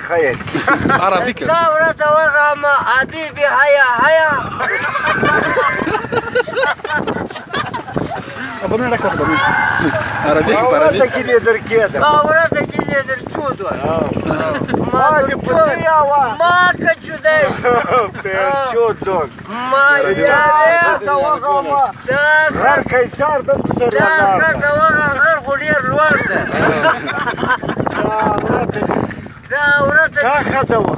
خیر. عربي. تا ورته وغمه حبیبي هيا هيا. عربي. ورته کې دې درکېده. ورته کې دې درچود وه. ما دې پټیا وه. ما کچودی. چودوک. ما ورته وغمه. غر قیصر د سره دا ښځه وغه غر خو ډېر لوړ دی. دا ورته تا ښځه وه.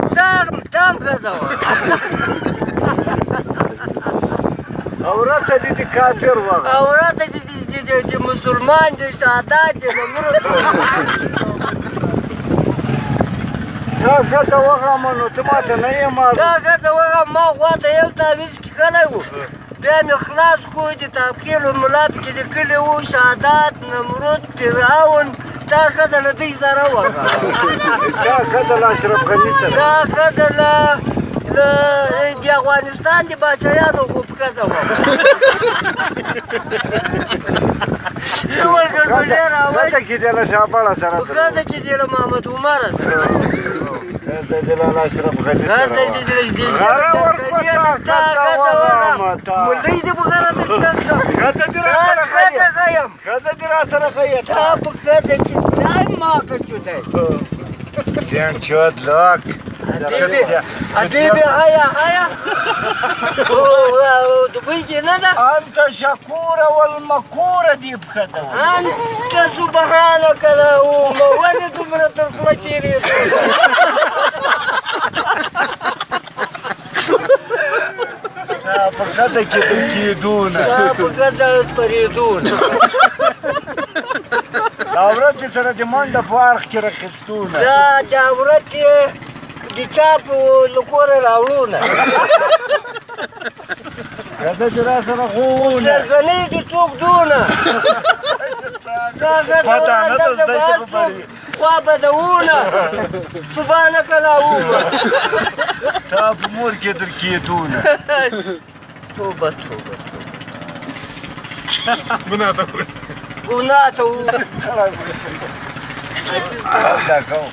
تا هم ښځه وه. عورته دې د کافر وه. عورته دې د مسلمان د شهادت د نمرود. تا ښځه وغمه نو ته ماته نه یې معلوم. تا ښځه وغمه ما غواته یو تعویذ کښلی و، بیا مې خلاص کړو، د تابکیلو ملا پکې لیکلي وو شهادت نمرود فرعون. تا ښځه له دوی سره وغه. تا ښځه له اشرف غني سره. تا ښځه له د افغانستان د باچایانو خو په ښځه وه. ټول ګډوډی راوړی. ښځه کې دې له شاپړه سره. په ښځه کې دې له محمد عمر سره. ښځه دې له اشرف غني سره. ښځه دې له غره ورکړه. تا ښځه وغه. مولوي دې په غره درچک کړم. ښځه دې را سره ښیه. ښځه دې را سره ښیه. تا په ښځه کې ځای ما کچودی. دین چود لوک. حبيبي هيا هيا. دبي کې نه ده. انت شکوره والمکوره دې پښته. انت سبحانك اللهم ولې دومره تر خوله تېرېدو؟ تا په ښځه کې تر کېدونه. تا په ښځه سپرېدونه. دا ورځ سره د منډه په اړخ کې راخیستونه. دا ورځ د چا په له کوره راوړونه. ښځه دې را سره غوونه. سرغنۍ دې څوک دونه. پته نه ده زده چې خبرې. خوا بدوونه. سبحانک اللهم. تا په مور کې در کېدونه. توبه توبه توبه. ګناه ته ګناه ته. دا کوم.